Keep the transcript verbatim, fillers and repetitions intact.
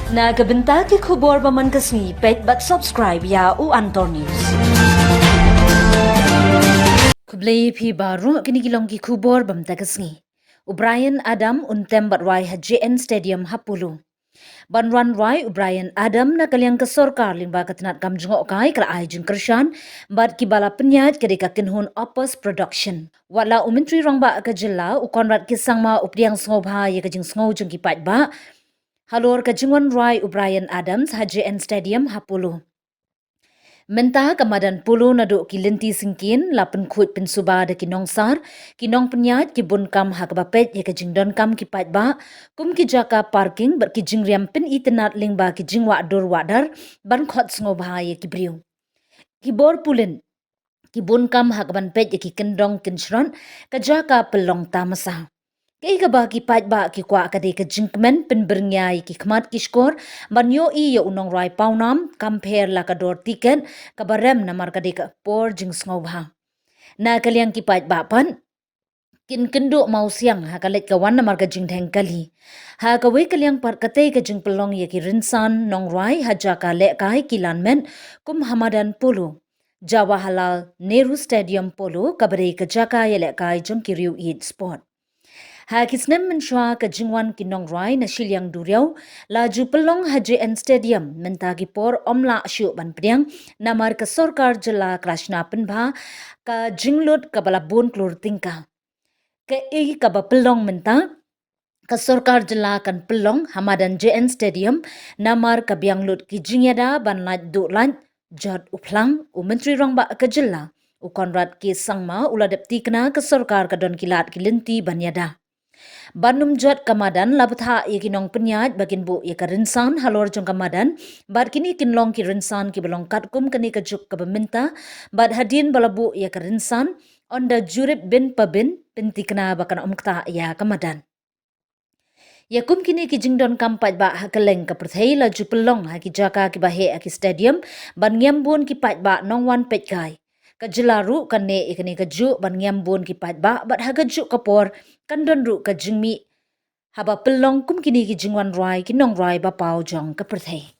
Na ka bynta ki khubor ba man ka sngi, peit bad subscribe ïa U Antor News. Khublei phi baroh, kine ki long ki khubor ba mynta ka sngi. U Bryan Adam un tem bad rwai ha J N Stadium ha Polo. Ban wan rwai u Bryan Adam na ka liang ka sorkar lyngba ka tnat kam jngohkai ka la ai jingkyrshan bad kiba la pynïaid ka dei ka kynhun Opus Production. Wat la u Myntri Rangbah ka jylla u Conrad K Sangma u pdiang sngewbha ïa ka jingsngew jong ki paidbah halor ka jingwan rwai u Bryan Adams ha J N Stadium ha Polo. Mynta ka madan Polo naduh ki lynti syngkien la pynkhuid pynsuba da ki nongsar, ki nongpynïaid, ki bun kam ha kaba peit ïa ka jingdonkam ki paidbah, kum ki jaka parking bad ki jingriam pynitynnad lyngba ki jingwah dur wah dar ban khot sngewbha ïa ki briew. Ki bor pulin, ki bun kam ha kaban peit ïa ki kyndong kynshrot, ka jaka pynlong tamasa. Kaei kaba ki paidbah ki kwah ka dei ka jingkmen pynbyrngia ïa ki khmat ki shkor ban ïohi ïa u nongrwai pawnam, kam pher la ka dor tiket kaba rem namar ka dei ka por jingsngewbha. Na ka liang ki paidbah pat, kin kynduh mawsiang ha ka leit ka wan namar ka jingdheng kali. Ha kawei ka liang pat, katei ka jingpynlong ïa ki rynsan nongrwai ha jaka lehkai ki lan met kum ha madan Polo, Jawaharlal Nehru Stadium Polo, kaba dei ka jaka ïalehkai jong ki riew ïeit sport. Ha ki snem mynshuwa ka jingwan ki nongrwai na shiliang duriaw la ju pynlong ha J N Stadium, mynta ki por ym lah shuh ban pdiang namar ka sorkar jylla ka la shna pynbha ka jinglut kaba la bun klur tyngka. Kaei kaba pynlong mynta, ka sorkar jylla kan pynlong ha madan J N Stadium namar ka biang lut ki jingïada ban lait duh lait jot u phlang. U Myntri Rangbah ka jylla u Conrad K Sangma u la dep thikna ka sorkar ka don ki lad ki lynti ban ïada. Ban ym jot ka madan, la bthah ïa ki nongpynïaid ba kin buh ïa ka rynsan halor jong ka madan, bad kine kin long ki rynsan kiba long katkum kane ka juk kaba mynta, bad hadien ba la buh ïa ka rynsan, ynda jurip bin pa bin, pynthikna ba kan ym ktah ïa ka madan. Ïa kum kine ki jingdonkam paidbah ha kylleng ka pyrthei la ju pynlong ha ki jaka kiba heh ha ki stadium ban ngiam bun ki paidbah nongwan peit kai. Ka jylla ruh kan neh ïa kane ka juh ban ngiam bun ki paidbah bad ha ka juh ka por kan don ruh ka jingmih haba pynlong kum kine ki jingwan rwai ki nongrwai ba paw jong ka pyrthei.